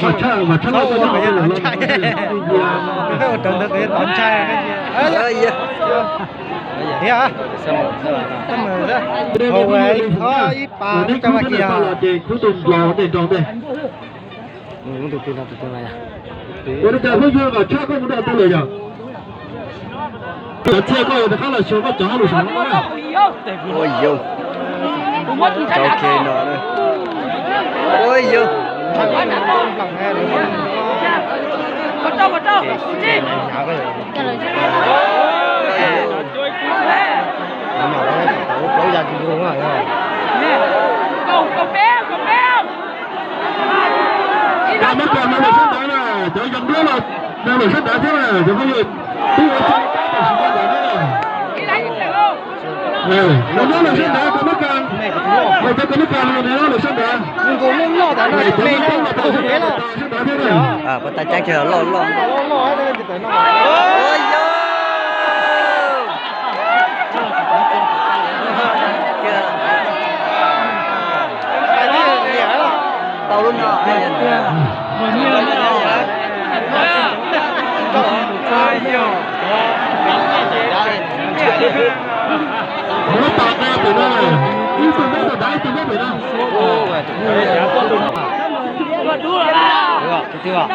Mas tshaj, mas tshaj lawm, ua ntawd tov ntshai. Thiab, ib pas coj mas kiag. Ces khub tus nplaus tej nrog ntej. Ua li cas phooj ywg Vam Tshaj koj mus rau tau lawm yog? Cov txhia koj rov qab los xyuas koj cov lus saum no na. Ua yus. Cov ke no. Ua yus. Cov Mab Kas no lawm sab nrad na, cov Yog Nplog los no lawm sab nrad thiab na, cov phooj ywg. Twb ua txog tam sim no lawm na. Los nyob lawm sab nrad, cov Mab Kas, hos cov Mab Kas los nyob lawm sab nrad. Cov Mab Kas los sab nrad thiab na. Tau lub no. Muab tas nqa pem no, ib tug muab tas nqa, ib tug muab pem no. Twb rau, twb rau.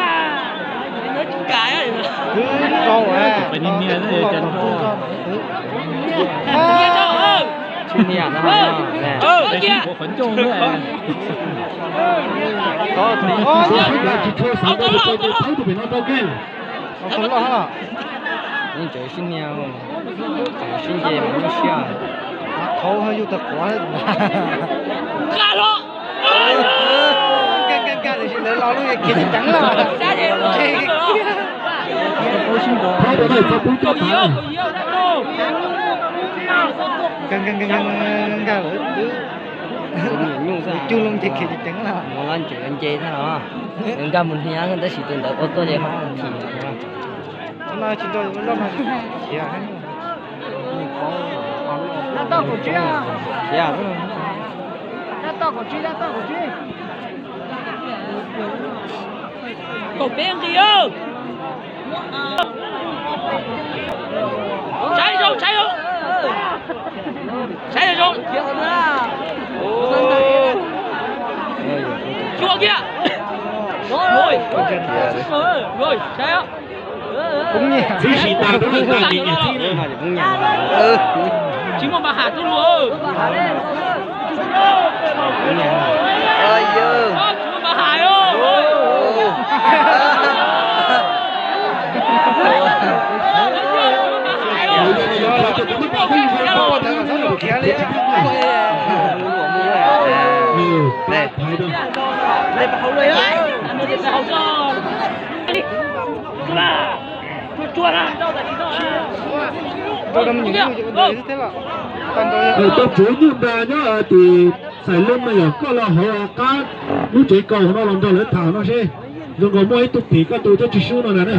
Tsis niam no. Tsis tshua xav tau tus pem no tau kej. Yeej tseem sib nias, tseem sib nce mas nyuaj siab. Qhov yus tau quav. Nkag nkag nkag tiam sis lawv los lub kev tsis ceev lawm. Nkag nkag nkag nkag lawv twb cug loo nce kev tsis ceev lawm. Mus los nce thaj los nkag mus hnia tab sis tus ntawd ua tuaj ces thim. Tsis nrog lub loj no khiav. Dab toj kaum tsib, dab toj kaum tsib. Kaum peb nqis. Saib zoo, saib zoo. Saib zoo. Cua kiag. Saib. Txib si tas rau lawm tas li nyias txib na. Tsis muaj npa ham tuaj lus. Tsis muaj npa ham. Tus tswv Nyuj Nra nyob tim Xais Looj no yog koj los hauv qab lub tsev kaus no los nrog lawv tham no seb zoo nkaus muaj ib tug tim koj tus thiab tsis sub no na.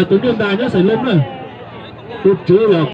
Tus Nyuj Nra nyob Xais Looj na, tus tswv los